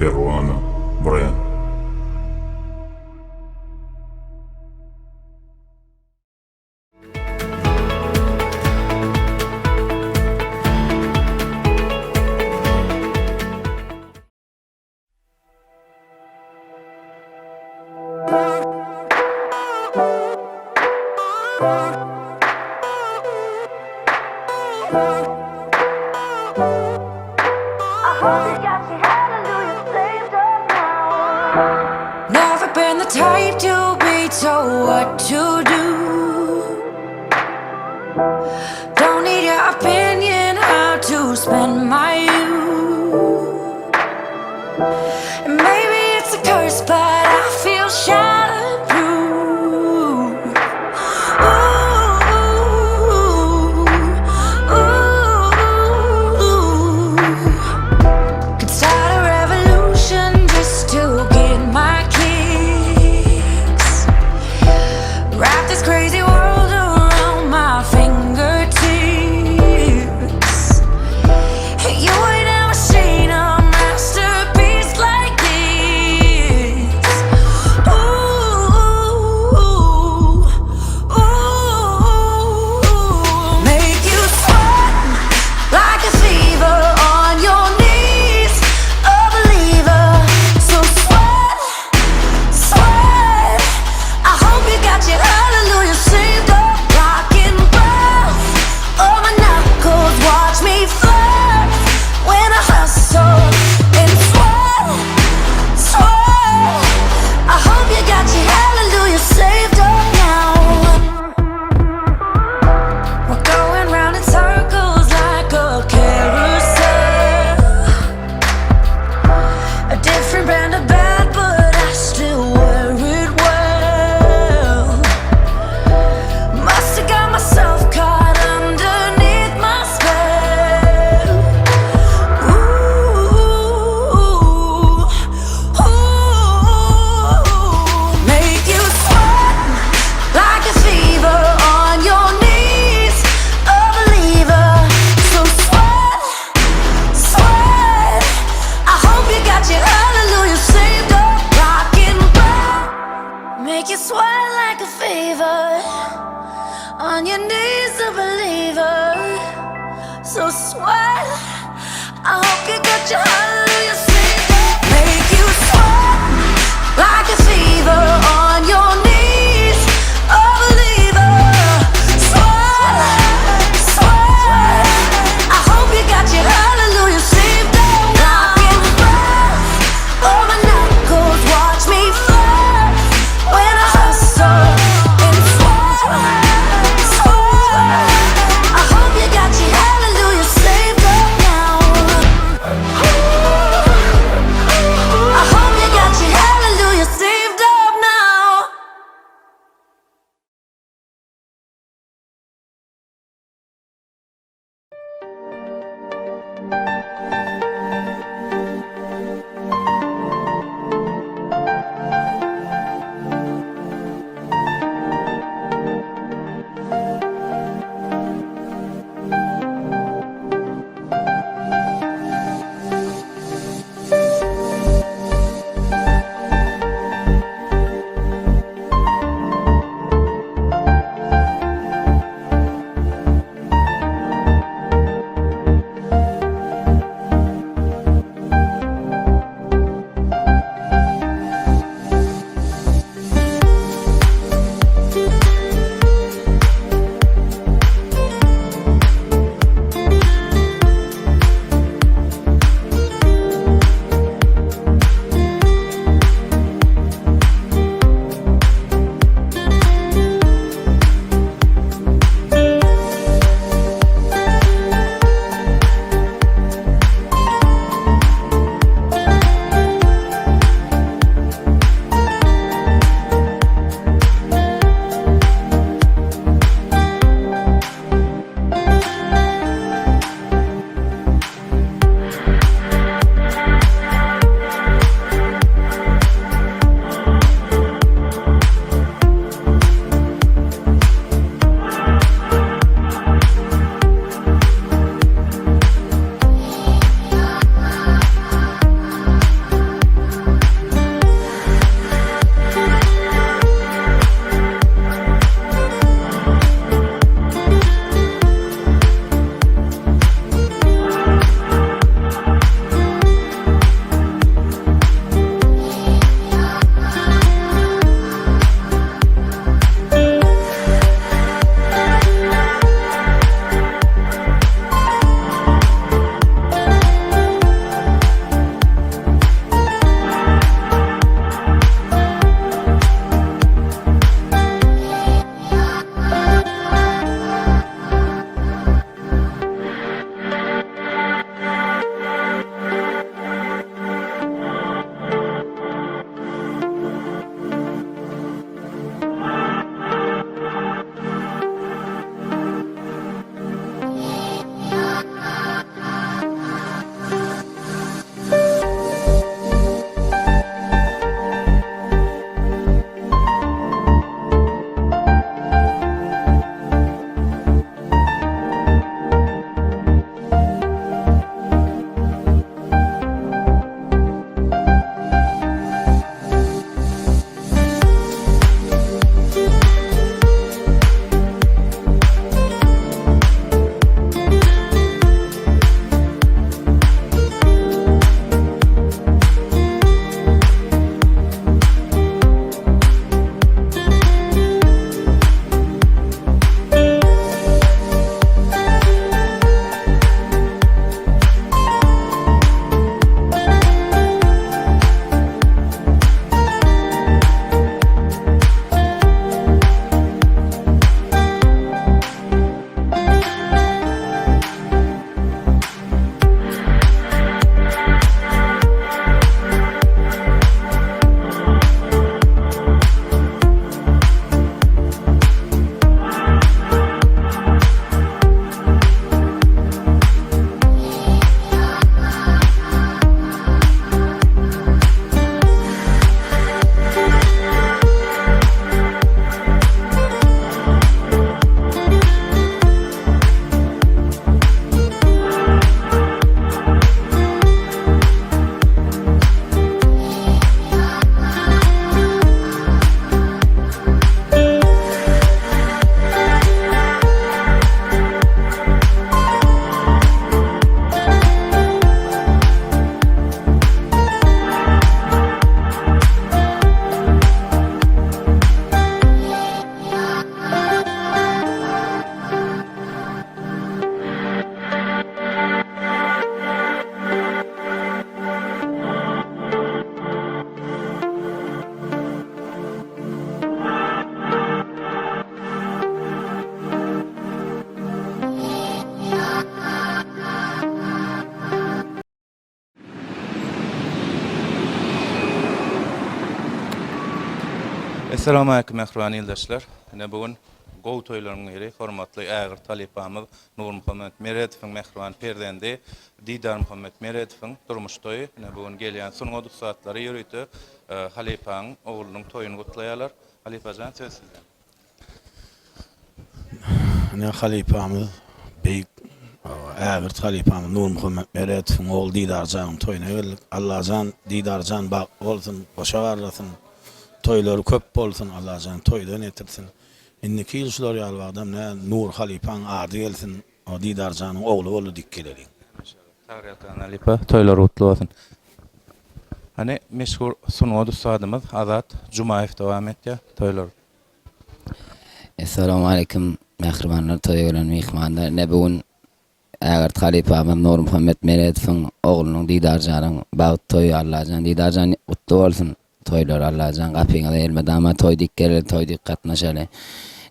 Perwana Brand. Never been the type to be told what to do. Don't need your opinion how to spend my youth. And maybe it's a curse, but I feel shatterproof. Ooh, ooh, ooh. Could start a revolution just to get my kicks. Wrap this crazy world around my fingertips. You ain't never seen a masterpiece like this. Ooh, ooh, make you sweat like a fever on your knees, a believer. So sweat, sweat. I hope you got your hallelujah saved up, rocking both of my knuckles. Watch me flirt when I hustle and sweat, sweat. I hope you got your hallelujah saved up now. We're going round in circles like a carousel. A different brand of bad, but I still wear it well. Must have got myself caught underneath my spell. Ooh, ooh, make you sweat like a fever on your knees, a believer. So sweat, sweat. I hope you got your hallelujah saved up, rocking back. Make you sweat like a fever on your knees, a believer. So sweat. I hope you got your hallelujah saved up. Make you sweat like a fever on your knees, a believer. Sweat, sweat. I hope you got your hallelujah saved up. Rocking both of my knuckles, watch me flirt when I hustle and sweat, sweat. I hope you got your hallelujah saved up now. Essalawmaleýkum mähriban ildeşler. Ine bu gün gowy toýlaryň biri hormatly ägirt halypamyz Nurmuhammet Meredowyň mähriban perzendi Didarmuhammet Meredowyň durmuş toýy. Ine bu gün gelýän sungat ussatlary ýörite halypaň oglunyň toýuny gutlaýarlar. Halypajan söz sizde. Ine halypamyz beýik ägirt halypamyz Nurmuhammet Meredowyň ogly Didarjanyň toýuna geldik. Allajan Didarjan bagtly bolsun, goşa garlasyn, toýlary köp bolsun, Allajan toýdan ýetirsin. Indiki ýyl şular ýaly wagtam nä Nur halypaň ady gelsin, o Didarjanyň ogly boldy diýip geleliň. Sagryýalkan halypa, toýlar gutly bolsun. Hany meşhur sungat ussadymyz Azat Jumaýew dowam etýär toýlar. Essalawmaleýkim mähribanlar toýa gelen myhmanlar ine bu gün ägirt halypamyz Nurmuhammet Meredowyň oglunyň Didarjanyň bagt toýy Allajan Didarjan gutly bolsun toýlar Allajan gapyňyza elmydama toý dik geleli toý dik gatnaşaly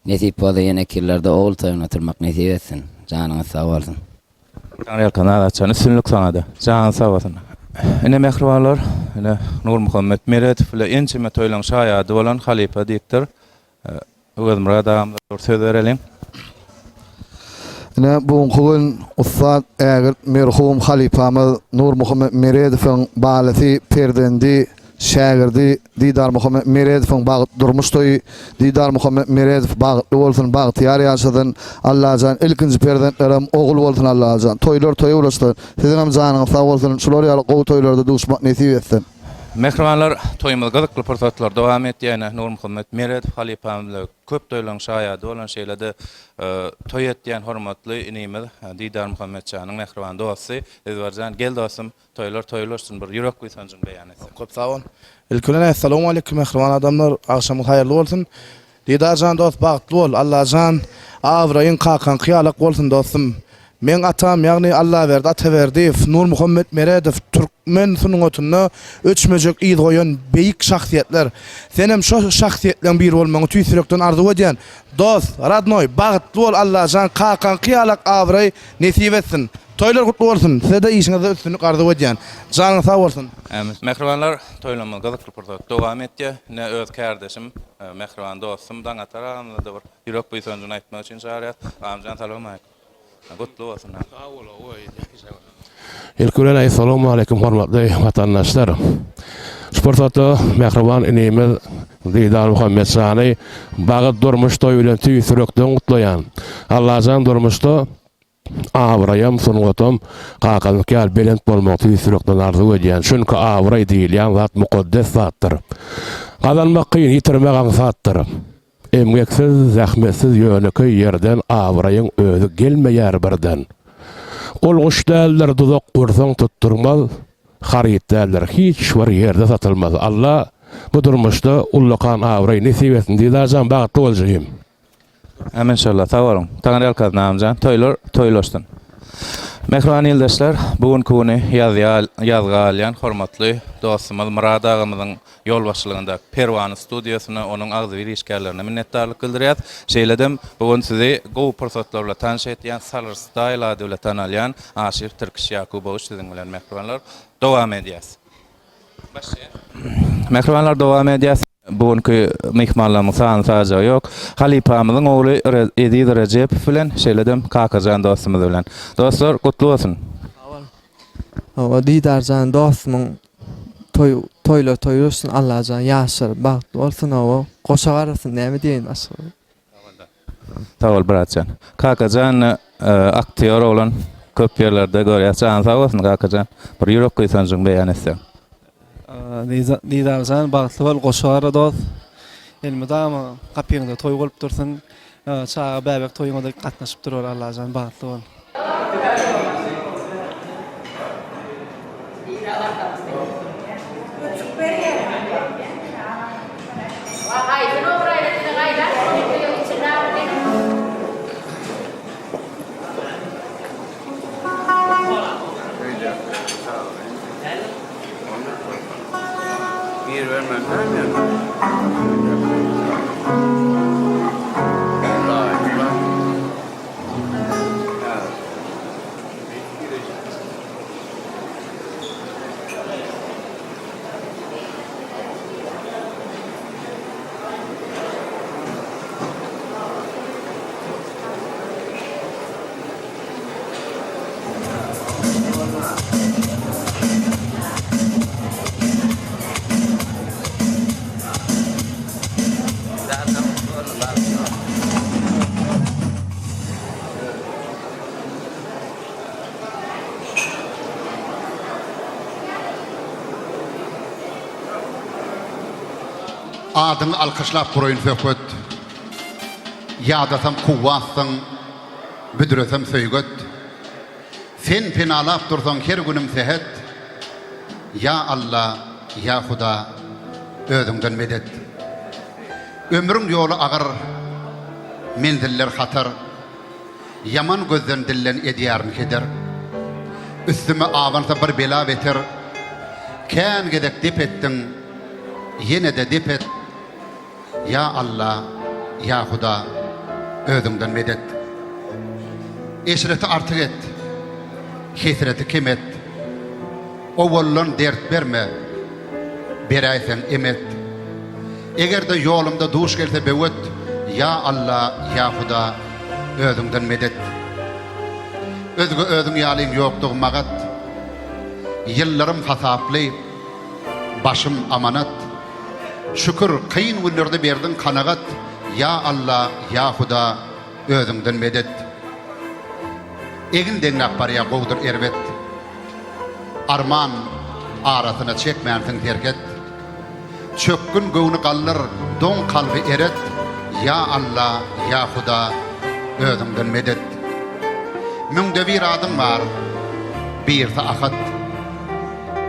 nesip bolsa ýeneki ýyllarda ogul toýuny oturmak nesip etsin janyňyz sag bolsun. Taňryýalkasyn Azatjan üstünlik saňada. Janyň sag bolsun. Ine mähribanlar, ine Nurmuhammet Meredow bile ençeme toýlaň şaýady bolan halypa diktor Öwezmyrat agamyza bir söz bereliň. Ine bu günki gün ussat ägirt merhum halypamyz Nurmuhammet Meredowyň balasy, perzendi, Şägirdi Didarmuhammet Meredowyň bagt durmuş toýy Didarmuhammet Meredow bagtly bolsun bagtyýar ýaşasyn Allajan ilkinji perzentlerem ogul bolsun Allajan toýlar toýa ulaşsyn siziňem janyňyz sag bolsun şular ýaly gowy toýlarda duşmak nesip etsin. Mähribanlar toýumyz gyzykly pursatlar dowam etýär ine Nurmuhammet Meredow halypamyz bilen köp toýlaryň şaýady bolan şeýle-de toý etýän hormatly inimiz Didarmuhammetjanyň mähriban dosty Ezberjan gel dostum Toýlar toýlaşsyn bir ýürek buýsanjyňy beýan etseň. Köp sag bol. Ilki bilen Essalawmaleýkum mähriban adamlar agşamyňyz haýyrly bolsun. Didarjan dost bagtly bol Allajan abraýyň kakaňky ýalak bolsun dostum. Meň atam ýagny Allaberdi Ataberdiýew, Nurmuhammet Meredow türkmen sungatynda öçmejek yz goýan beýik şahsyýetler. Senem şo şahsyýetleň biri bolmagyňy tüýs ýürekden arzuw edýän. Dost, radnoý, bagtly bol Allajan kakaňky ýalak abraý nesip etsin. Toýlar gutly bolsun! Sizede işiňizde üstünlik arzuw edýän. Janyňyz sag bolsun! Amin. Mähribanlar, toýlamyz gyzykly pursat dowam etýär. Ine öz kärdeşim, mähriban dostum Daňatar agamyza-da bir ýürek buýsanjyny aýtmak üçin çagyrýas. Agamjan salowmaleýkim. Gutly bolsun. Sag bol Ilki bilen Essalawmaleýkim hormatly watandaşlar. Şu pursatda mähriban inimiz Didar Muhammetjany bagyt durmuş toýy bilen tüýs ýürekden gutlaýan. Allajan durmuşda Abraýam, sungatam kakaňky ýaly belent bolmagy tüýs ýürekden arzuw edýän. Çünki abraý diýilýän zat mukaddes zatdyr. Gazanmak kyn, ýitirmek aňsatdyr. Emgeksiz, zähmetsiz ýönekeý ýerden abraýyň özi gelmeýär birden. Ol guş däldir, duzak gursaň tutdurmaz, haryt däldir, hiç bir ýerde satylmaz. Alla bu durmuşda ullakan abraý nesip etsin Didarjan bagtly bol jigim. Amin inşallah sag boluň. Taňryýalkasyn agamjan toýlar toýlaşsyn. Mähriban ildeşler bu günki güni ýazýa ýazga alýan hormatly dostumyz Myrat agamyzyň ýolbaşçylygyndaky Perwana studiýasyna onuň agzybir işgärlerine minnetdarlyk bildirýäs. Şeýledem bu gün sizi gowy pursatlar bilen tanyş etýän Salyr Style ady bilen tanalýan Aşyr Tirkiş Ýakubowiç siziň bilen mähribanlar. Dowam edýäs. Mähribanlar dowam edýäs. Bu günki myhmanlarymyň sany sajagy ýok. Halypamyzyň ogly Eziz Rejepow bilen, şeýle-de Kakajan dostumyz bilen. Dostlar, gutly bolsun! Hawa Didarjan dostumyň toý toýlar toý bolsun Allajan ýaşlar bagtly bolsun hawa goşa garasyn näme diýeýin başga. Sag bol bratjan. Kakajan aktýor oglan köp ýerlerde görýäs janyň sag bolsun Kakajan. Bir ýürek buýsanjyňy beýan etseň. Didarjan bagtly bol goşa gara dost. Elmydama gapyňda toý bolup dursun. Çaga bäbek toýuňada gatnaşyp durar Allajan bagtly bol. Adyňy alkyşlap guraýyn söhbet. Ýadasam kuwwatsyň, büdresem söýget. Sen penalap dursaň her günüm sähet. Ýa Alla, ýa Huda, özüňden medet. Ömrüň ýoly agyr, menziller hatar. Ýaman gözden dilden edýärin heder. Üstüme abansa bir bela beter. Kän gezek dep etdiň, ýene-de dep et. Ýa Alla, ýa Huda, özüňden medet. Eşreti artyk et, hesreti kem et. Owaldan dert berme, beräýseň em et. Eger-de ýolumda duş gelse böwet, Ýa Alla, ýa Huda, özüňden medet. Özge özüň ýalyň ýokdugy magat. Ýyllarym hasaply, başym amanat. Şükür, kyn günlerde berdiň kanagat, Ýa Alla, ýa Huda, özüňden medet. Egin deňläp barýa gowudyr erbet. Arman, arasyna çekmänsiň serhet. Çökgün göwni galdyr, doň kalby eret, Ýa Alla, ýa Huda, özüňden medet. Müňde bir adyň bar, birsi Ahat.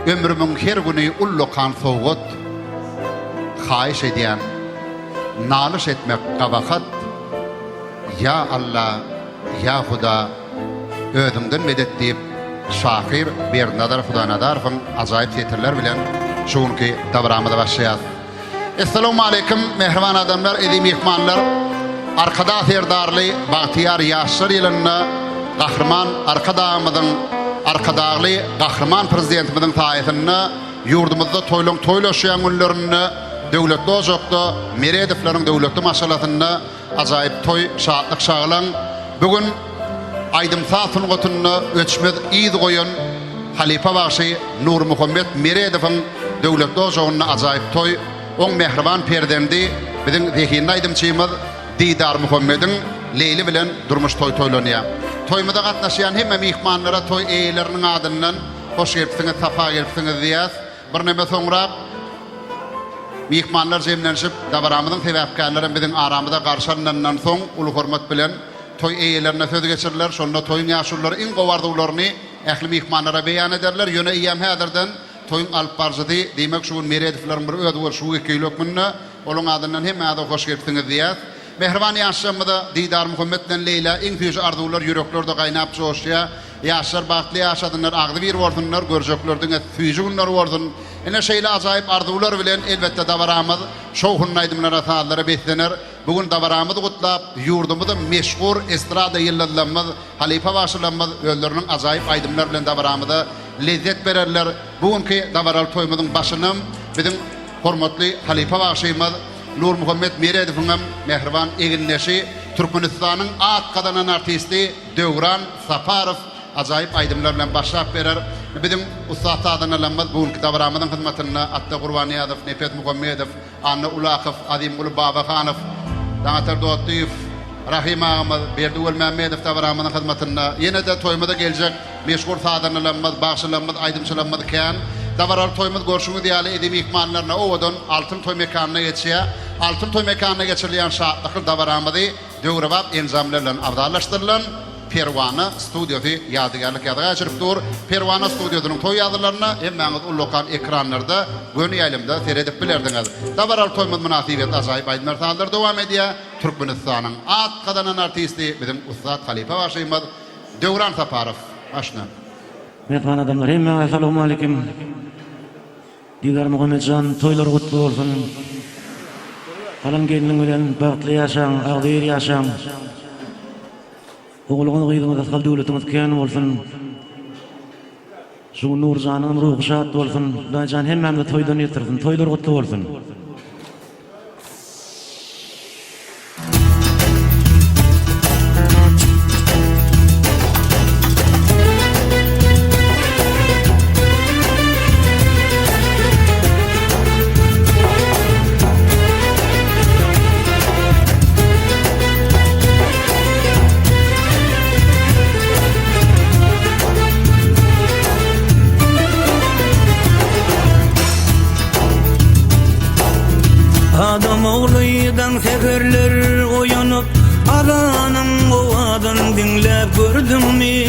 Ömrümiň her güni ullakan sowgat. Haýyş edýän, nalyş etmek gabahat, Ýa Alla, ýa Huda, özüňden medet diýip, şahyr Berdinazar Hudaýnazarowyň ajaýyp setirleri bilen şu günki dabaramyza başlaýarys. Essalawmaleýkim, mähriban adamlar, eziz myhmanlar! Arkadag Serdarly bagtyýar ýaşlar ýylynda Gahryman Arkadagymyzyň, Arkadagly Gahryman Prezidentimiziň saýasynda ýurdumyzda toýlaň toýlaşýan günlerinde döwletli ojakda Meredowlaryň döwletli maşgalasynda Ajaýyp toý, şatlyk-şagalaň bu gün aýdym-saz sungatynda öçmez yz goýan halypa bagşy Nurmuhammet Meredowyň döwletli ojagynda ajaýyp toý, oň mähriban perzendi, biziň zehinli aýdymçymyz Didarmuhammediň Leýli bilen durmuş toý toýlanýar. Toýumyza gatnaşýan hemme myhmanlara toý eýeleriniň adyndan hoş gelipsiňiz, sapa gelipsiňiz diýýäs. Birneme soňrak myhmanlar jemlenişip, dabaramyzyň sebäpkärlerem biziň aramyza garşy alnandan soň, uly hormat bilen toý eýelerine söz geçiriler. Şonda toýuň ýaşululary iň gowy arzuwlaryny ähli myhmanlara beýan ederler. Ýöne eýýäm häzirden toýuň alypbaryjysy, diýmek, şu gün Meredowlaryň bir özboluşly wekili hökmünde olaň adyndan hemmäňize hoş gelipsiňiz diýýäs. Mähriban ýaşlarymyza Didarmuhammet bilen Leýlä iň süýji arzuwlar ýüreklerde gaýnap joşýar. Ýaşlar bagtly ýaşasynlar, agzybir bolsunlar, görjekler diňe süýji günler bolsun. Ine şeýle ajaýyp arzuwlar bilen elbetde dabaramyz şowhunly aýdymlara, sazlara beslener. Bu gün dabaramyzy gutlap, ýurdumyzyň meşhur estrada ýyldyzlarymyz, halypa bagşylarymyz özleriniň ajaýyp aýdymlary bilen dabaramyza lezzet bererler. Bu günki dabaraly toýumyzyň başynam biziň hormatly halypa bagşymyz Nurmuhammet Meredowyňam mähriban egindeşi, Türkmenistanyň at gazanan artisti Döwran Saparow ajaýyp aýdymlar bilen başlap berer. Biziň ussat sazandalarymyz bu günki dabaramyzyň hyzmatynda Atda Gurbannyýazow, Nepes Muhammedow, Anna Ulakow, Azymguly Babahanow, Daňatar Dotdyýew, Rahym agamyz, Berdi Welmämmedow dabaramyzyň hyzmatynda. Ýene-de toýumyza geljek meşhur sazandalarymyz, bagşylarymyz, aýdymçylarymyz kän. Dabaraly toýumyz görşüňiz ýaly eziz myhmanlaryna owadan Altyn toý mekanynda geçýär. Altyn toý mekanynda geçirilýän şatlykly dabaramyzy Döwrebap enjamlar bilen abzallaşdyrylan Perwana studiýasy ýadygärlik ýazga geçirip dur. Perwana studiýasynyň toý ýazgylaryna hemmäňiz ullakan ekranlarda göni ýaýlymda seredip bilerdiňiz. Dabaraly toýumyz mynasybetli ajaýyp aýdymlar sazlar dowam edýär. Türkmenistanyň at gazanan artisti biziň ussat halypa bagşymyz Döwran Saparow başyna. Mähriban adamlar hemmäňize salowmaleýkim. Didar Muhammetjan toýlar gutly bolsun. Galan gelniň bilen bagtly ýaşaň, agzybir ýaşaň. Ogluňyz gyzyňyz ysgal döwletiňiz kän bolsun. Şu gün Nurjanyňam ruhy şat bolsun. Hudaýjan hemmämizi toýdan ýetirsin. Toýlar gutly bolsun. Säherler oýanyp, azanyň owazyn diňläp gördüňmi?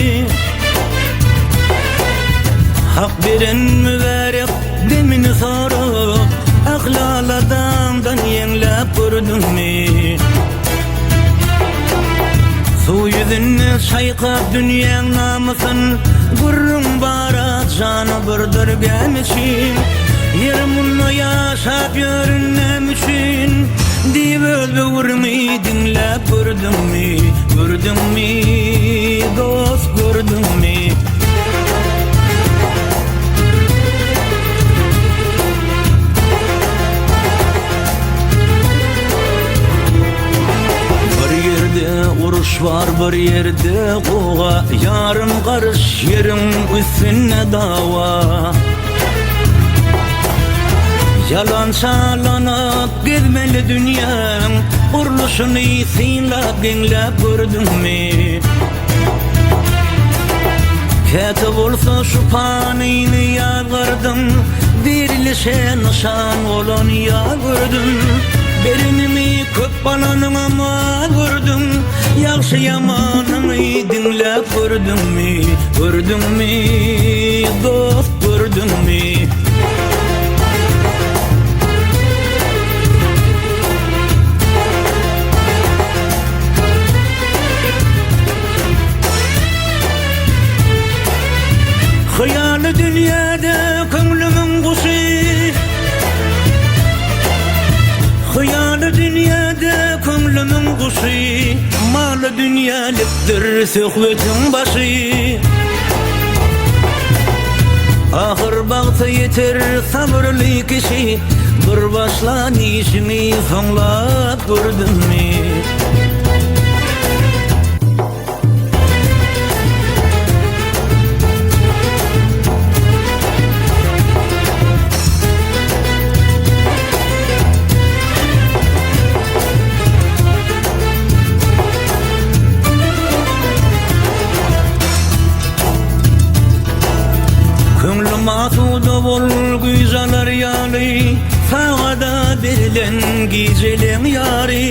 Hak beren mübärek demini sorup, ähli aladaňdan ýeňläp gördüňmi? Suw ýüzünde çaýkap dünýäň namysyn, Gürrüň bar-a jana birdir gämi üçin. Ýer munda ýaşap ýörün näme üçin? Diýip öz böwrüňi diňläp gördüňmi, Gördüňmi, dost, gördüňmi? Bir ýerde uruş bar, bir ýerde goga, Ýarym garyş ýeriň üstünde dawa. Ýalan çalanyp gezmeli dünýäň, Gurluşyny synlap geňläp gördüňmi? Käte bolsa şu panyny ýazgardyň, Dirilişe nyşan bolan ýa gördüm. Berenimi köp alanyňam az gördüň, Ýagşy-ýamanyňy diňläp gördüňmi, Gördüňmi, dost, gördüňmi? Hyýaly dünýäde köňlümiň guşy Hyýaly dünýäde köňlümiň guşy Maly dünýälikdir söhbetiň başy Ahyr bagta ýeter sabyrly kişi Bir başlan işiňi soňlap gördüňmi? Köňlüm asuda bol güýç alar ýaly, Sagada berlen gijeleň ýary.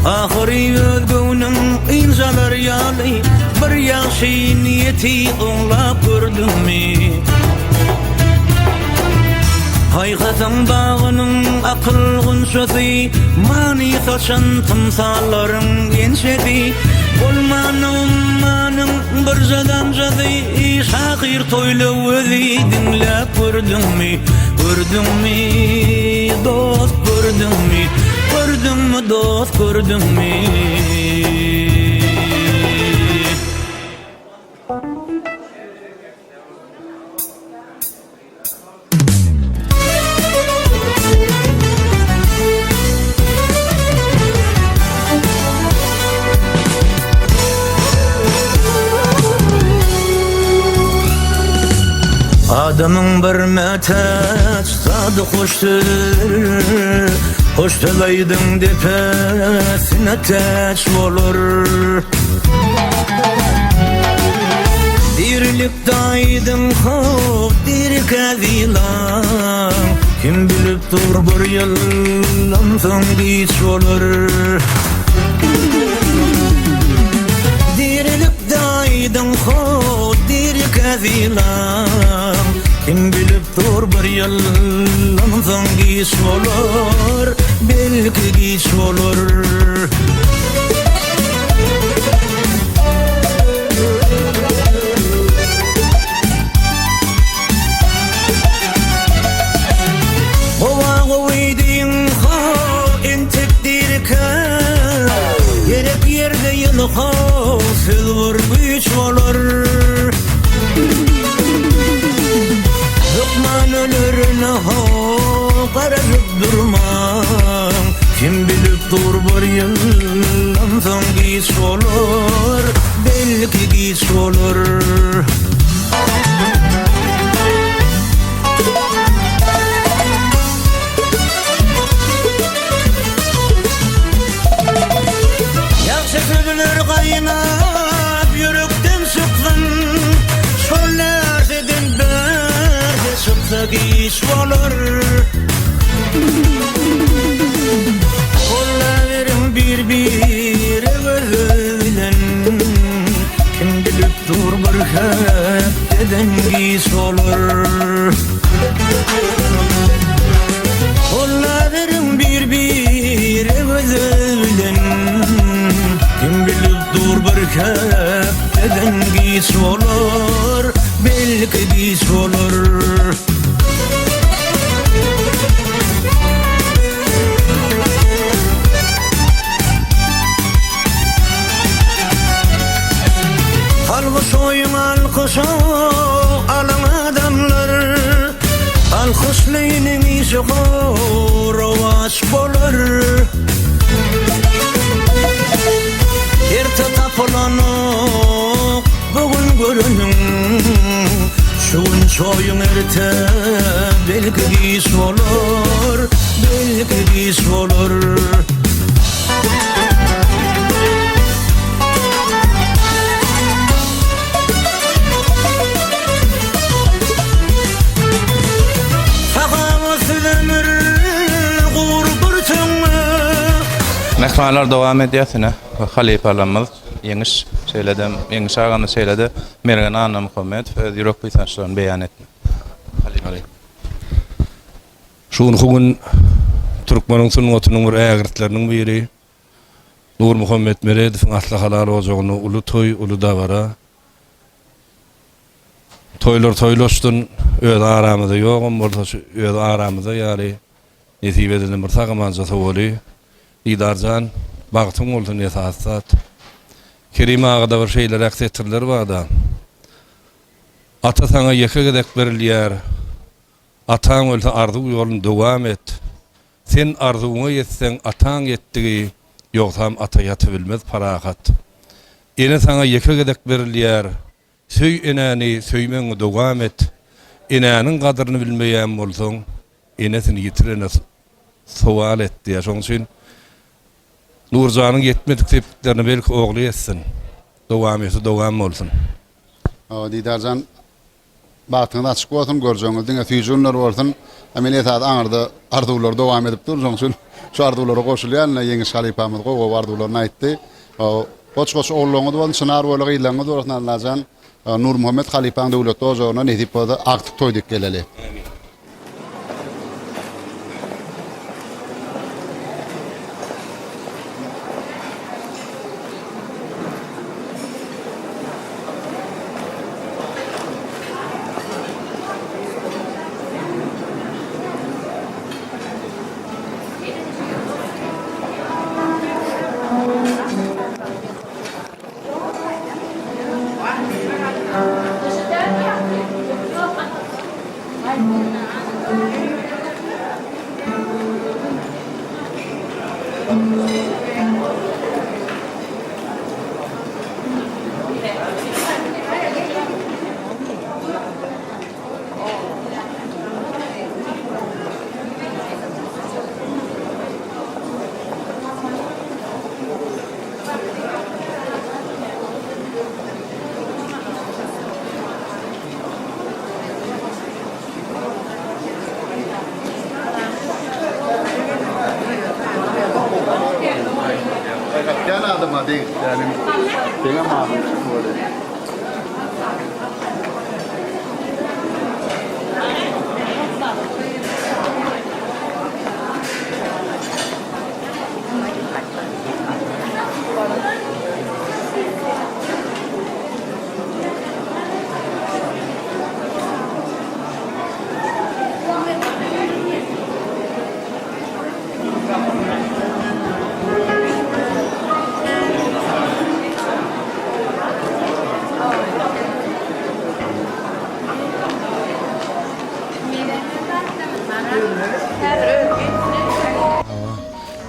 Ahyry öz göwnüň ynjalar ýaly, Bir ýagşy niýeti oňlap gördüňmi? Paýhasyň bagynyň akyl gunçasy, Many saçan tymsallaryň ençesi, Bolmanda ummanyň birje damjasy, Şahyr toýly özi diňläp gördüňmi? Gördüňmi, dost, gördüňmi? Gördüňmi, dost, gördüňmi? Adamyň bir mätäç zady hoş sözdür, Hoş söz aýdyň depesine täç bolar. Dirilikde aýdyň hop dirikä zylan, Kim bilip dur bir ýyldan soň giç bolar. Dirilikde aýdyň hop dirikä zylan, Kim bilip dur bir ýyldan soň giç bolar, Belki giç bolar. Gowa gowy diýiň how entek dirikä Gerek ýerde ýyly how söz bir güýç bolar Hökman ölerine how garaşyp durmaň Kim bilip dur bir ýyldan soň giç bolar Belki giç bolar. Ýagşy sözler gaýnap ýürekden çyksyn, Şol närseden bärde çyksa giç bolar. hepdeden giç bolar. Gollaberiň bir-birege bilen, Kim bilip dur bir hepdeden giç bolar, Belki giç bolar. Alkyş oýuň alkyşa alyň adamlar Alkyşlynyň işi rowaç bolar Erte tapylanok bu gün göreniň Şu gün çoýuň erte belki giç bolar Belki giç bolar. Sahawatsyz ömür gury bir töňňe. Myhmanlar dowam edýär ine halypalarymyz Ýeňiş şeýle-de Ýeňiş agamyz şeýle-de Mergen Annamuhammedow öz ýürek buýsançlaryny beýan etdi. Halypa. Şu günki gün türkmeniň sungatynyň bir ägirtleriniň biri Nurmuhammet Meredowyň asly halal ojagynda uly toý, uly dabara. Toýlar toýlaşsyn, öz aramyzda ýogam bolsa şu öz aramyzda ýaly nesip edilen bir sag-amanja sowaly. Didar jan, bagtyň bolsun esasy zat. Kerim agada bir şeýleräk setirler barda. Ata saňa ýeke gezek berilýär. Ataň ölse arzuw ýoluny dowam et. Sen arzuwyňa ýetseň ataň ýetdigi, ýogsam ata ýatybilmez parahat. Ene saňa ýeke gezek berilýär. Söý enäni, söýmegiňi dowam et. Enäniň gadyryny bilmeýän bolsaň, enesini ýitirene sowal et diýýär. Şonuň üçin Nurjanyň ýetmedik sepgitlerine belki ogly ýetsin. Dowameti dowam bolsun. Hawa Didarjan Bagtyňyz açyk bolsun, görjegiňiz diňe süýji günler bolsun. A men esasy aňyrda arzuwlar dowam edip dur, şonuň üçin şu arzuwlara goşulýan. Ine Ýeňiş halypamyz gowy-gowy arzuwlaryny aýtdy. Goç-goç ogullaryňyz bolsun, çynar boýly gyzlaryňyz bolsun Allajan. Nurmuhammet halypaň döwletli ojagyna nesip bolsa agtyk toý diýip geleli. Gel adama degip yani. Degem abi. Böyle.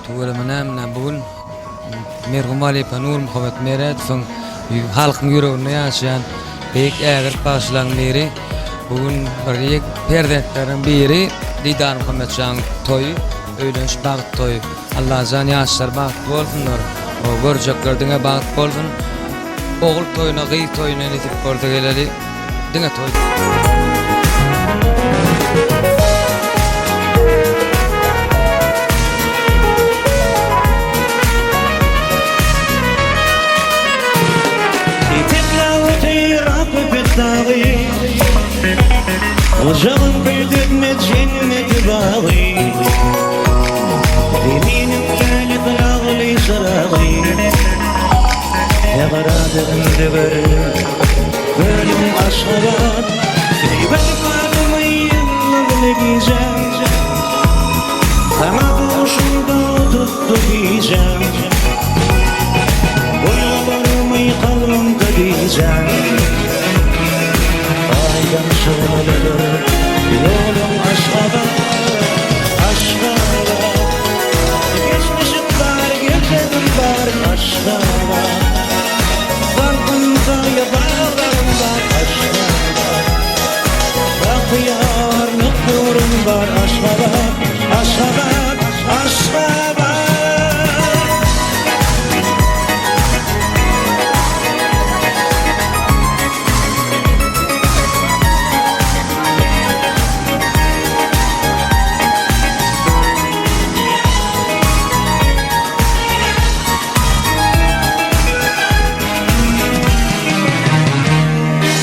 Tüweleme näme näme bu gün merhum halypa Nurmuhammet Meredowyň halkyň ýüreginde ýaşaýan beýik ägirt bagşylaryň biri. Bu gün bir ýek perzentleriniň biri Didarmuhammet janyň toýy, öýleniş bagt toýy. Allajan ýaşlar bagtly bolsunlar. Görjekler diňe bagt bolsun. Ogul toýuna, gyz toýuna nesip bolsa geleli. Diňe toý. Etekläp otyr ak köpetdag. Gyjagyn küýsetme jenneti bagy Zeminiň läle pyragly çyragy Sähradygyň döwer Gölüň Aşgabat Söýgä badymy ýyldyzly gijäm Saňa duşumda tutdy gijäm Duýgularmy kalbymda gijäm Aýdan şygrylydyr ýoluň Aşgabat, Aşgabat. Geçmişim bar, geljegim bar Aşgabat. Salkyn saýa baglarym bar Aşgabat. Bagtyýarlyk döwrüm bar Aşgabat, Aşgabat, Aşgabat.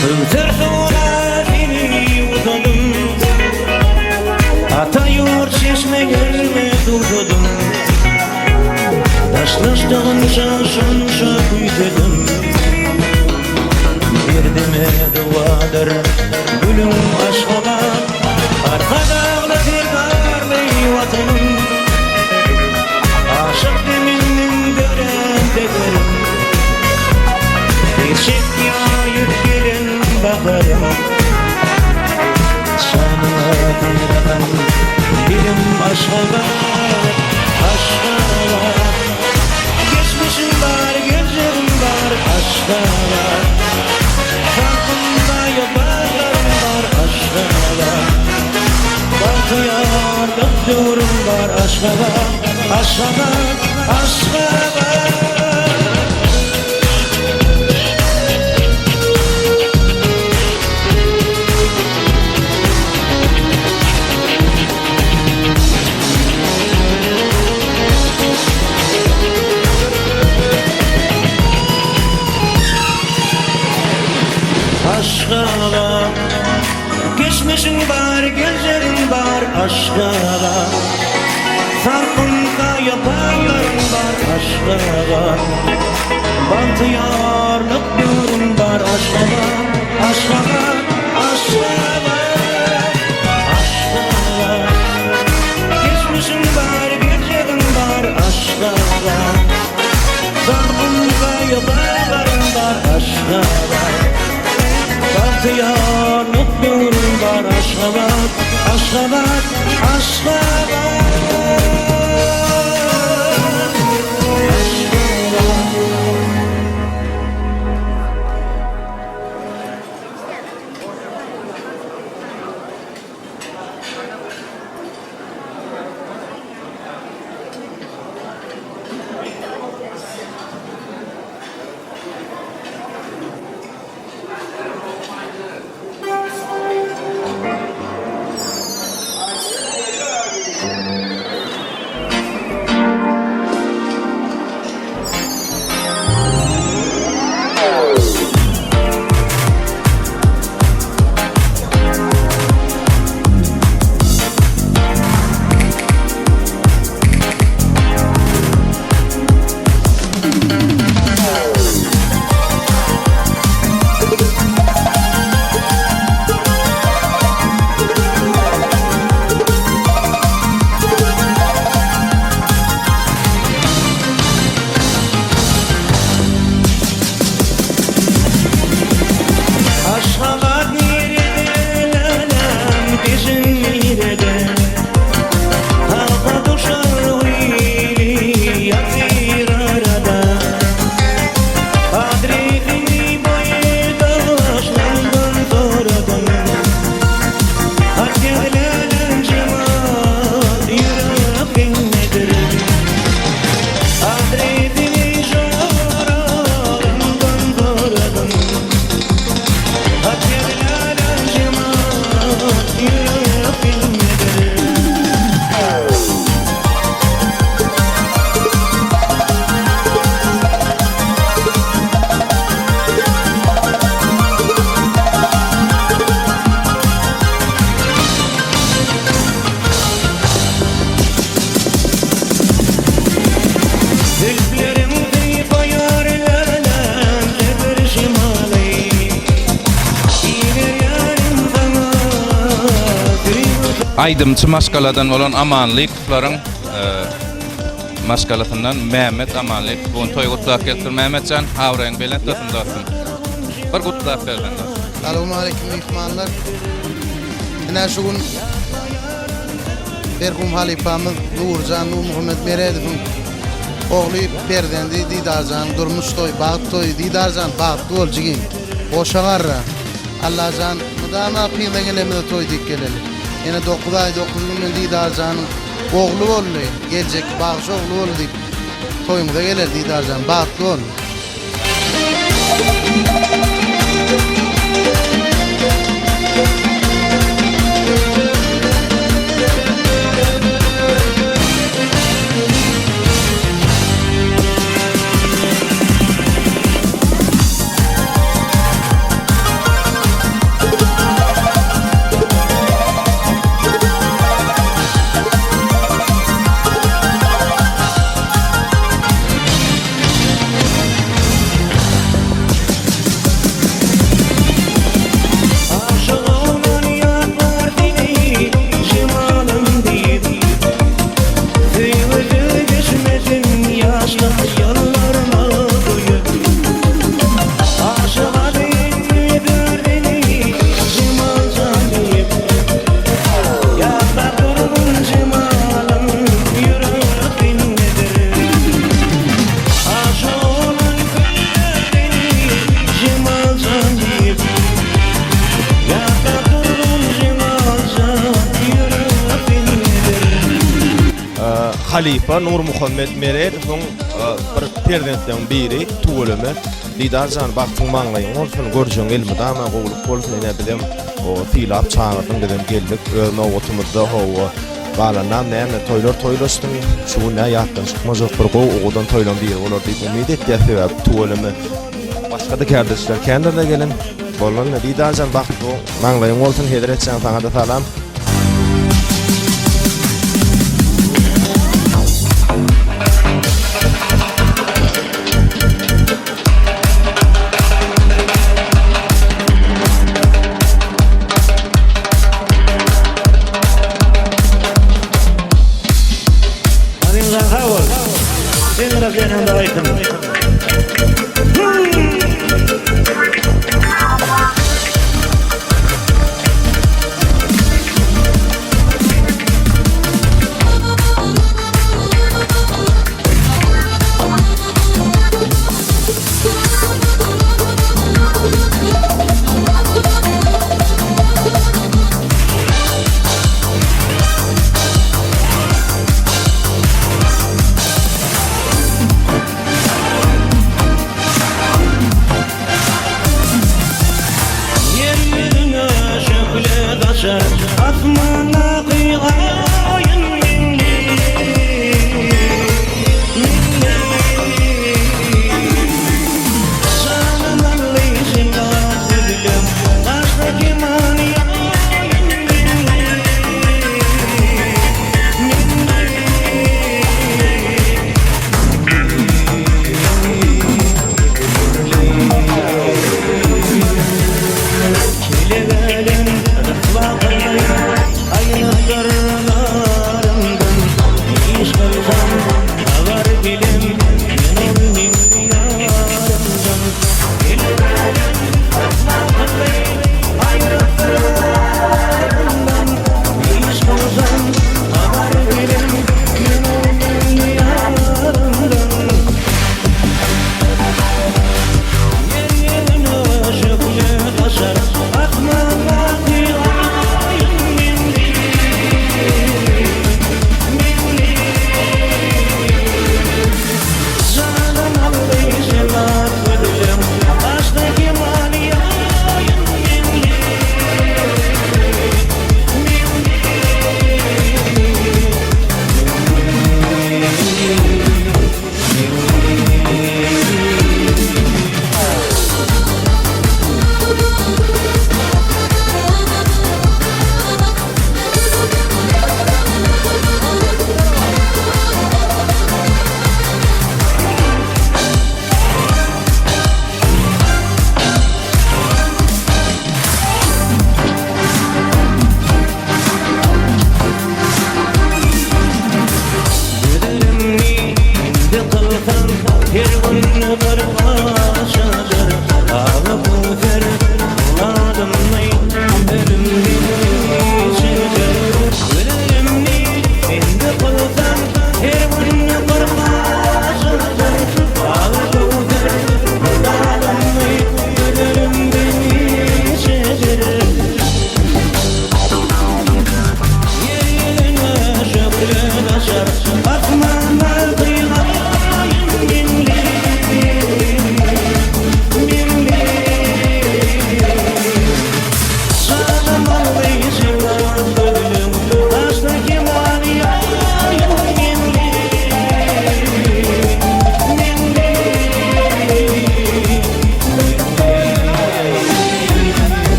Köwser suwuna seni ýuwdadym, Ata ýurt çeşmelerime suwsadym. Daşlaşdygymça şonça küýsedim. Derdime dowadyr gülüň Aşgabat, Arkadagly Serdarly Watanym. Aşyk deminden dörän sepirim, Eşek ýaýyp gelen baharym. Şanyňa saýragan dilim Aşgabat, Aşgabat. Geçmişim bar, geljegim bar Aşgabat. Salkymda ýaparlarym bar Aşgabat. Bagtyýarlyk döwrüm bar Aşgabat, Aşgabat, Aşgabat. Aşgabat, geçmişiň bar, geljegiň bar, Aşgabat. Salkyn gaýa baglaryň bar, Aşgabat. Bagtyýarlyk döwrüň bar, Aşgabat, Aşgabat, Aşgabat. Aşgabat, geçmişiň bar, geljegiň bar, Aşgabat. Salkyn gaýa baglaryň bar, Aşgabat. Bagtyýarlyk döwrüň bar, Aşgabat, Aşgabat, Aşgabat. Aşgabat. Aýdymçy maşgaladan bolan Amanlykowlaryň maşgalasyndan Mämmet Amanlykow bu gün toý gutlap gelipdir. Mämmetjan, abraýyň belent bolsun dostum. Bir gutlap berseň dostum. Salowmaleýkim myhmanlar. Ine şu gün merhum halypamyz Nurjan Nurmuhammet Meredowyň ogly perzendi Didarjanyň durmuş toýy, bagt toýy. Didarjan bagtly bol jigim. Goşa garra. Allajan mydama yzyna gelemizde toý diýip geleli. Ýene dokuz aý dokuz günden Didarjanyň ogly boldy, geljekki bagşy ogly boldy diýip toýuňyza geleli Didarjan bagtly bol. Halypa Nurmuhammet Meredowyň bir perzentleriniň biri tüweleme Didarjan bagtyň maňlaýyň bolsun görjegiň elmydama gowulyk bolsun ine bizem sylap çagyrdyň bizem geldik öz nobatymyzda hawa galanam näme toýlar toýlaşsyn şu gün nä ýatdan çykmajak bir gowy owadan toýlaň biri bolar diýip umyt etýäs sebäbi tüweleme başgada kärdeşler kändirde gelen bolanda Didarjan bagtly maňlaýyň bolsun Hezretjan saňada salam. Janyň sag bol. Sen gyra sen aýtdym.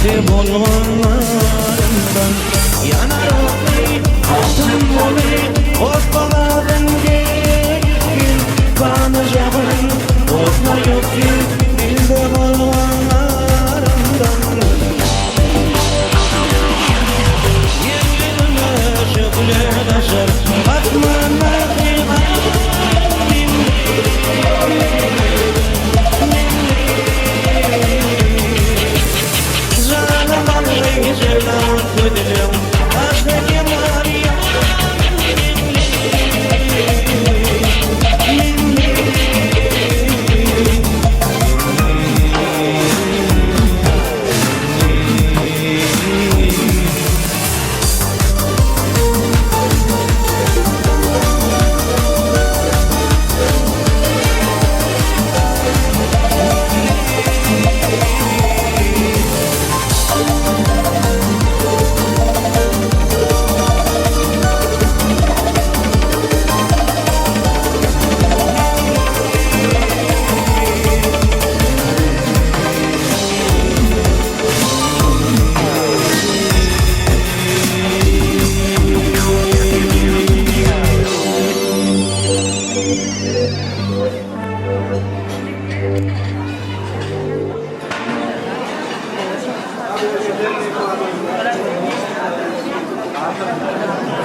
Dilde bolganlarymdan Ýanar otly altyn goly Gosbagazyn geýipgin Gany jagyn gozlaýypgin Dilde bolganlarymdan Ýer ýüzüne şöhle daşar Asmandaky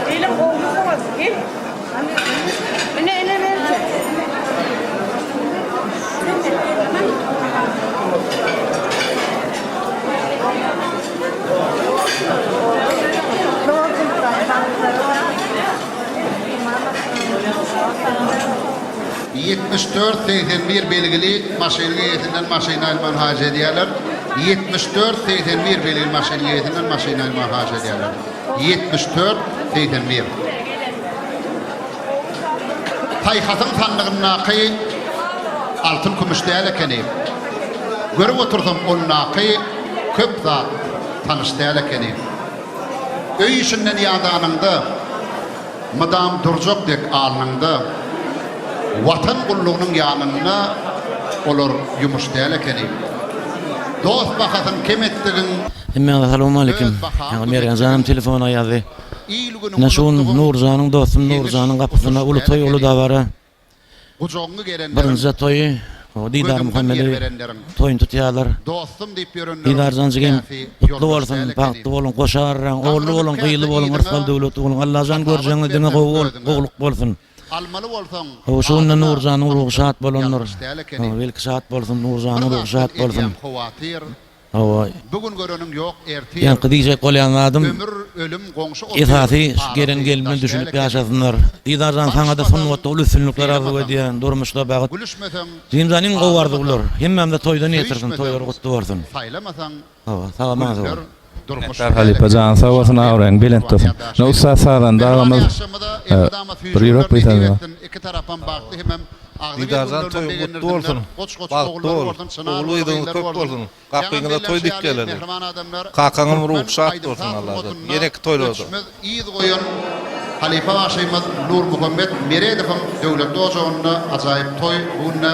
Gelin gowmysyňyz gel. Ine ine berje. 74 81 belgili maşynyň eýesinden maşyny aýyrmagyny haýyş edýärler. 74 81 belgili maşynyň eýesinden maşyny aýyrmagy haýyş edýärler. 74 81 Paýhasyň sandygyndaky altyn-kümüş däl ekeni. Görüp otursam ondaky köp zat tanyş däl ekeni. Öý işinden ýadanyňda, mydam durjak dek alnyňda, Watan gullugynyň ýanynda olar ýumuş däl ekeni. Dost bahasyn kem etdigiň, Hemmäňize salowmaleýkim. öz bahaň Ýaňy Mergen janam düzetdigiň, telefona ýazdy. il-günüň Ine şu gün unutdygyň, Nurjanyň dostum ýeňiş Nurjanyň gapysyna utuş uly däl toý uly ekeni. dabara. Gujagyňy gerenleriň, Birinji toýy Didar gözüňden ýer Muhammedi berenleriň, toýuny tutýarlar. dostum diýip ýörenleriň Didarjan jigim käsi gutly ýoldaş bolsun, däl ekeni. bagtly boluň, goşa garraň, ogully Gaňrylyp boluň, käte gyzly boluň, yzyňa, yrsgal-döwletli boluň. Allajan hasabat görjegiňiz diňe berseň gowy bolup, özüňe. gowulyk bolsun. Almaly bolsaň Hawa şu günde adyna Nurjanyň ruhy akyl şat bolandyr. ýalňyş däl ekeni. Hawa belki şat bolsun, Bir Nurjanyň ruhy zatdan şat bolsun. edýäň howatyr, Hawa. Bu gün göreniň ýok ertir. Ýaňky diýjek bolýan zadym, Ömür, ölüm goňşy otyr, esasy şu gelen arasy gelin bilen daş däl düşünip ekeni. ýaşasynlar. Didarjan saňada Barlyşmasaň, sungatda uly üstünlikler arzuw sylamasaň, edýän, durmuşda bagt. Gülüşmeseň, Jimjan iň gowy arzuwlar. aldamasaň, Hemmämize toýdan ýetirsin, Söýüşmeseň, toýlar gutly bolsun. saýlamasaň, Hawa, sag aman sag Günler bol. durmuş Minnetdar däl halypa ekeni. janyň sag bolsun Şahyr abraýyň belent Gurban bolsun. Ýazdaşly. Ine ussat sazanda Mähriban agamyz ýaşlarymyza elmydama süýji bir ýürek günler nesip buýsanjy bar. etsin. Iki tarapam bagtly hemem agzybir Didarjan günlerine toýuň gutly begendirsinler. bolsun. Goç-goç Bagtly ogullary bol. bolsun, çynar Ogul boly gyzyňyz gyzlary köp bolsun. bolsun. Ýaňam Gapyňyza toý bellenişi ýaly, dikgeleri. mähriban adamlar, Kakaňam türkmen ruhy şat bolsun aýdym-saz Allajan. sungatynda Ýeneki toýlarda. öçmez yz goýan halypa bagşymyz Nurmuhammet Meredowyň döwletli ojagynda ajaýyp toý, bu günde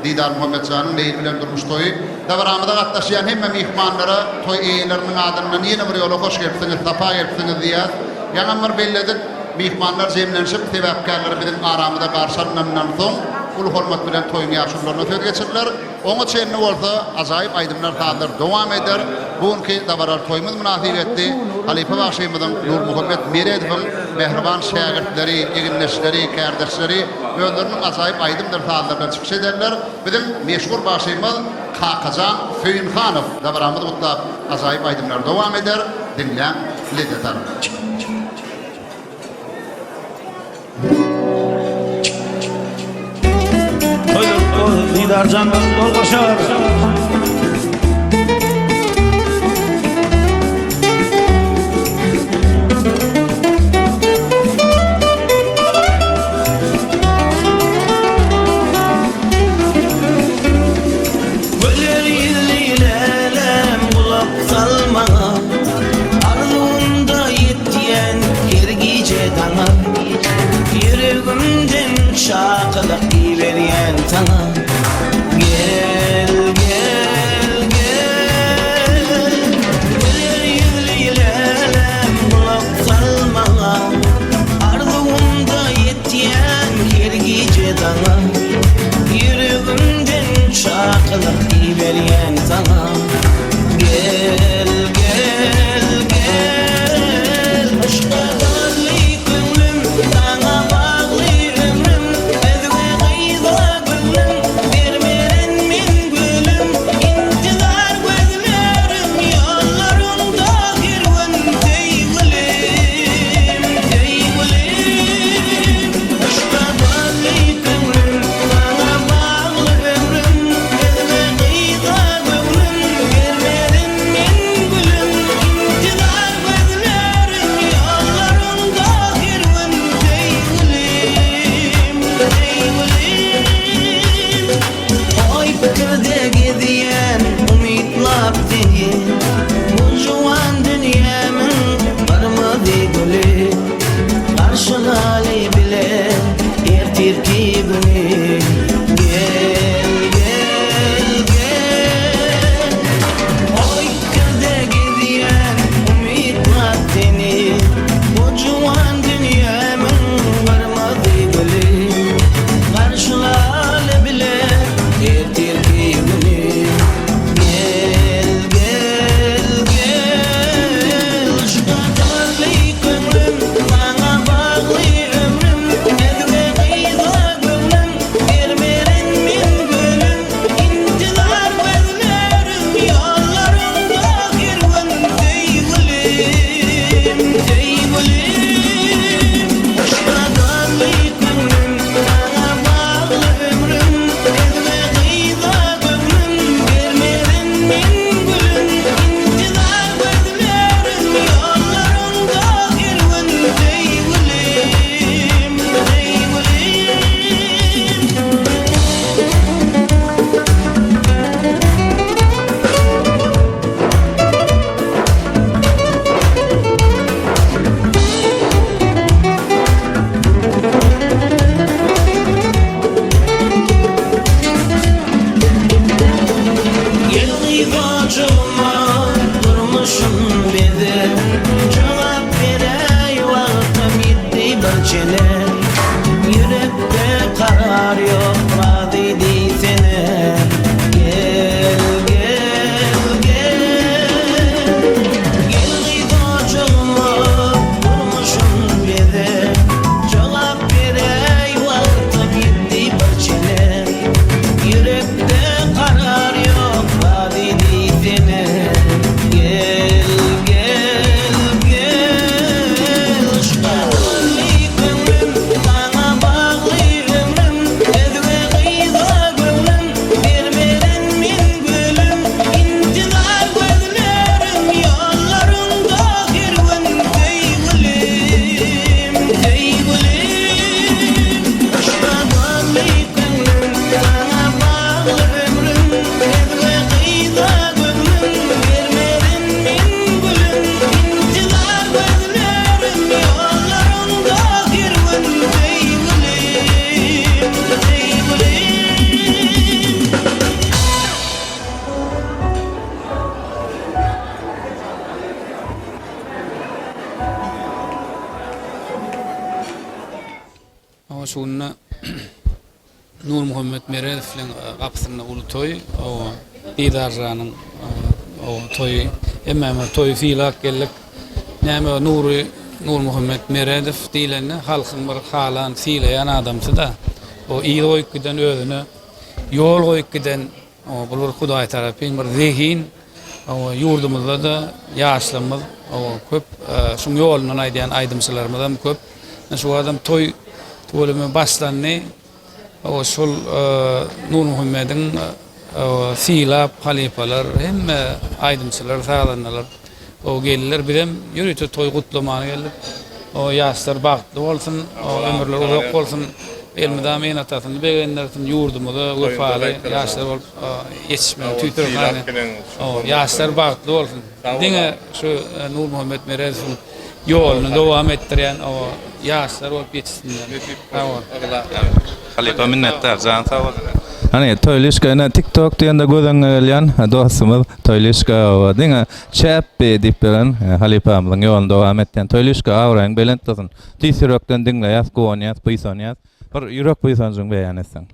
Didarmuhammet janyň Leýli bilen durmuş toýy. Dabaramyza gatnaşýan hemme myhmanlara toý eýeleriniň adyndan ýene bir ýola hoş gelipsiňiz, sapa gelipsiňiz diýýäs. Ýaňam bir belledik, myhmanlar jemlenişip, sebäpkärleri biziň aramyza garşy alnandan soň, uly hormat bilen toýuň ýaşulularyna söz geçiriler. Oňa çenli bolsa ajaýyp aýdymlar-sazlar dowam eder. Bu günki dabaraly toýumyz mynasybetli halypa bagşymyzyň Nurmuhammet Meredowyň mähriban şägirtleri, egindeşleri, kärdeşleri özleriniň ajaýyp aýdymdyr sazlary bilen çykyş ederler. Biziň meşhur bagşymyz Kakajan Söýünhanow dabaramyzy gutlap ajaýyp aýdymlary dowam eder. Diňläň, lezzet alyň. Didarjan bol goşar. Güler ýüzli lälem gulak sal maňa Arzuwymda ýetýän her gije daňa Ýüregimden çakylyk iberýän saňa Gel, gel, gel. Oňa şu günde Nurmuhammet Meredowyň gapysynda uly toý, oba Didarjanyň oba toýy. Hemmämiz toýy sylap geldik. Näme Nury Nurmuhammet Meredow diýlende halkyň bir halan, sylaýan adamsy-da. O yz goýup giden özüne ýol goýup giden bu bir Hudaý tarapyn bir zehin. Ýurdumyzda-da ýaşlarymyz köp, şuň ýolundan aýdýan aýdymçylarymyzam köp. Şu wagtam toý tüweleme başlandy. Şol Nurmuhammediň sylap halypalar, hemme aýdymçylar, sazandalar geldiler. Bizem ýörite toý gutlamana geldik. Ýaşlar bagtly bolsun, ömürleri uzak bolsun, elmydama ene-atasyny begendirsin, ýurdumyza wepaly ýaşlar bolup ýetişmegi tüýs ýaşlar bagtly bolsun. Diňe şu Nurmuhammet Meredowyň ýoluny dowam etdirýän ýaşlar bolup ýetişsinler. Sag bol. Halypa minnetdar janyň sag bolsun. Hany Toýlyşka ine tik tok diýende göz öňüňe gelýän dostumyz Toýlyşka oba diňe çäpbi diýip beren halypamyzyň ýoluny dowam etýän Toýlyşka abraýyň belent bolsun. Tüýs ýürekden diňleýäs guwanýas buýsanýas. Bir ýürek buýsanjyňy beýan etseň.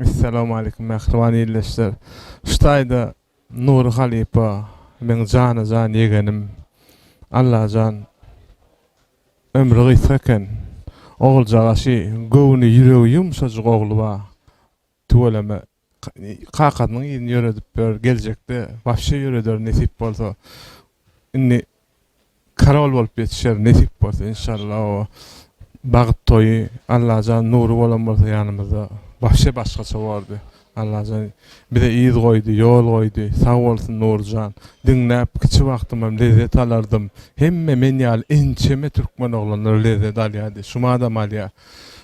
Essalawmaleýkum mähriban ildeşler. Şu taýda Nury halypa meň jana-jan ýegenim. Allajan ömri gysga eken. Oguljagaşy göwni ýüregi ýumşajyk ogly bar. Tüweleme kakasynyň yzyny ýöredip ýör geljekde wapşe ýöreder nesip bolsa. Indi Karol bolup ýetişer nesip bolsa inşallah o bagt toýy Allajan Nury bolan bolsa ýanymyzda wapşe başgaça bordy Allajan bize yz goýdy ýol goýdy sag bolsun Nuryjan diňläp kiçi wagtymam lezzet alardym hemme men ýaly ençeme türkmen oglanlary lezzet alýardy şumadam alýar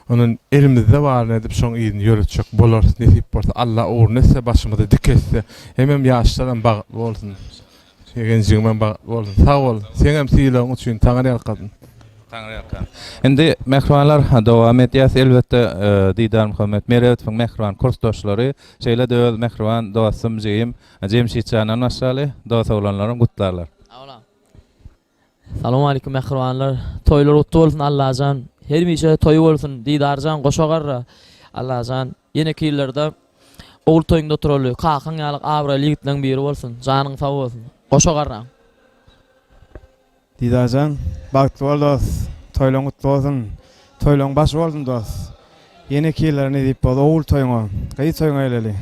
ondan elimizde baryny edip şoň yzyny ýöretjek bolarys nesip bolsa Allah ugruna etse başymyzy dik etse hemem ýaşlaram bagtly bolsun. Ýegenjigimem bagtly bolsun. Sag bol. Seňem sylagyň üçin Taňryýalkasyn. Taňryýalkasyn. Indi mähribanlar dowam edýäs. Elbetde Didarmuhammet Meredowyň mähriban kursdaşlary, şeýle-de öz mähriban dostum, jigim Jemşitjandan başlaly, dos oglanlarym gutlarlar. Salowmalikim mähribanlar. Toýlar gutly bolsun Allajan. Hemişe toý bolsun Didarjan goşa garra. Allajan ýeneki ýyllarda ogul toýuňda oturaly. Kakaň ýaly abraýly ýigitleň biri bolsun. Janyň sag bolsun. Goşa garraň. Didarjan bagtly bol dos toýlaň gutly bolsun toýlaň başy bolsun dos ýeneki ýyllara nesip bolsa ogul toýuňa gyz toýuňa geleli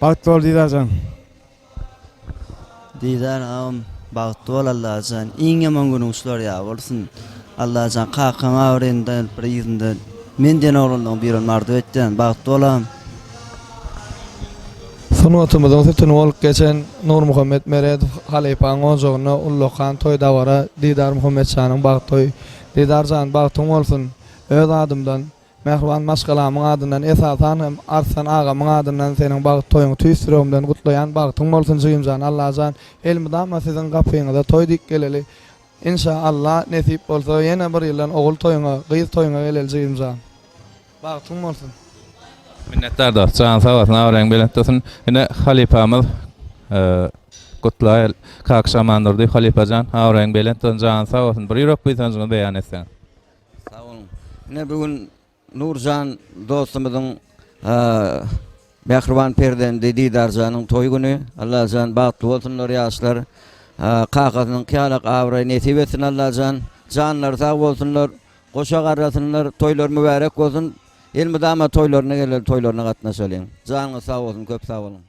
bagtly bol Didarjan. Didar agam bagtly bol Allajan iň ýaman günüň şular ýaly bolsun Allajan kakaň abrynda bir yzynda men diýen oglanlaň birini arzuw etýän bagtly bol agam. Sungatymyzyň sütüni bolup geçen Nurmuhammet Meredow halypaň ojagynda ullakan toý dabara Didar Muhammetjanyň bagt toýy. Didar jan bagtyň bolsun. Öz adymdan Mähriban maşgalamyň adyndan esasan hem Arslan agamyň adyndan seniň bagt toýuňy tüýs ýüregimden gutlaýan bagtyň bolsun jigimjan Allajan elmydama siziň gapyňyza toý dik geleli Inşa Alla nesip bolsa ýene bir ýyldan ogul toýuňa gyz toýuňa geleli jigimjan bagtyň bolsun. Minnetdar dost janyň sag bolsun abraýyň belent bolsun ine halypamyz gutlaýyl Kakyş Amandurdyýew halypajan abraýyň belent bolsun janyň sag bolsun bir ýürek buýsanjyňyzy beýan etseňiz. Sag boluň. Ine bu gün Nurjan dostumyzyň mähriban perzendi Didarjanyň toý güni. Allajan bagtly bolsunlar ýaşlar. Kakasynyňky ýalak abraý nesip etsin Allajan. Janlary sag bolsunlar. Goşa garrasynlar. Toýlary mübärek bolsun. Elmydama toýlaryna geleli toýlaryna gatnaşalyň. Janyňyz sag bolsun köp sag boluň.